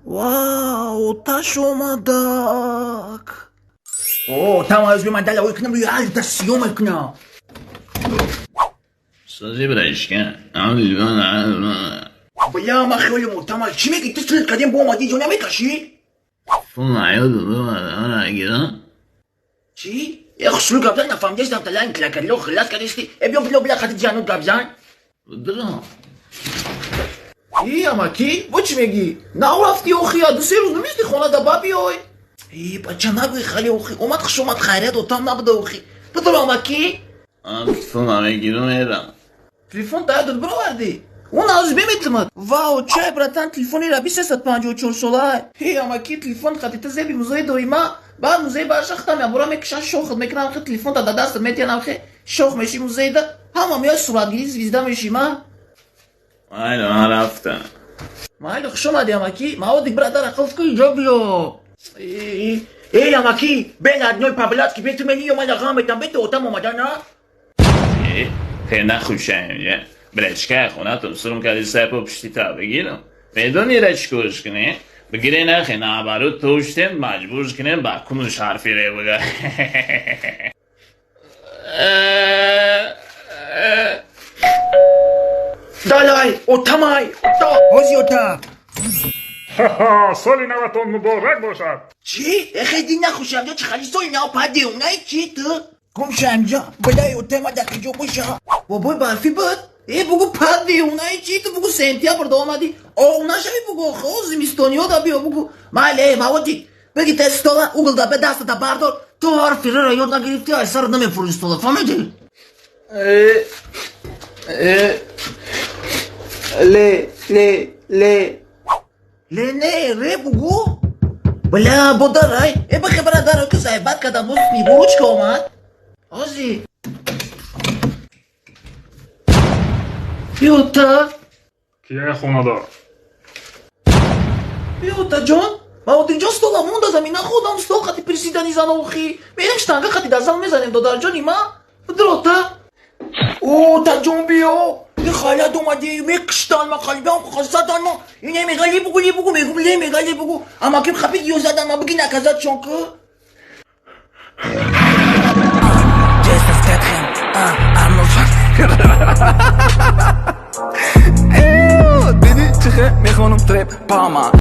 Вау, оташ омадак. О, там аз бимадала ой кунам, рӯи сиём мекунам. Сози брачка. Бля, ма хеле мутама. Чӣ мегӣ? Ту след кардем, бо омадӣ, ҷо намекашӣ? Чӣ? Э, хушрӯ гап зан, нафаҳмидастам, талан клакарло хилас кардасти. Э, биё, биё, бля, хати ҷануд гап зан. И, амаки, бо чӣ мегӣ? Нав рафтӣ охи, 2-3 рӯз намисти хона да ба биёй. И, бача, нагӯй хали охи. Омад, хуш омад, хайрият отам набуда охи. Бидор, амаки. Телефон таядот бировардӣ? Он аз беметимад. Вау, чай, братан, телефони раби 354 сола. Ҳе, амаки, телефон хатита зеби музеи доима. Баъд музеи барша хитам ябора мекушан, шохат мекунам, хе телефон та да дастат метиянам, хе шох меши музеида. Ҳама меояд суратгирӣ, звезда меши ма. Майли, ман рафтам. Майли, хуш омадӣ, амаки. Маводик, братар, ақл ку, инҷо биё. Эй, амаки, бен одной по-блядски, бе ту мени ё ман ғам метам, бе ту отам омада на? Э, нахушам, я. Брачка, хонатон сурм кади сайпо пишти та бигирам. Медони ра чӣ корш кунем? Бигире нахе, наоборот, тоштем, маҷбур кунем ба кунуш ҳарфи ре бага. Далай, отамай, ота, ҳози ота. Соли наватон муборак бошад. Чӣ? Эхе дин нахушам, ҷо чӣ хали соли нав пади, унай чӣ ту? Гум шамҷа, балай отама дар киҷо боша? Бобои барфӣ буд? Э, бугу пади, унай чӣ ту, бугу сентябр да омадӣ. Оғ нашави бугу, охо, зимистониё да биё бугу. Майли, эй, маводик, беги те стола, угол да бе дастата бардор, ту ҳарфи ра ёд нагирифтӣ, ай сарат намефурӯши стола, фаҳмидӣ? Э, э, ле, ле, ле. Ле не, ре бугу. Бля, бодарай. Э, бахе барадар, ки заебат кардам, боз снегурочка омад. Ози. Биёта. Кия хонадор? Биёта ҷон. Маводикҷон, стола монда замина, худам стол қати присидани зан охи. Мерем штанга қати дар зал мезанем, додарҷони ма. Бидрота. О, таҷон биё. И халят омади, мекиштан ма қалбам хасадан ма. Ине мега ли бугу, ли бугу, мегум ле мега ли бугу. Амаким хапид ё задан ма, биги наказать шон ку. Диди чихе мехонам треп пама.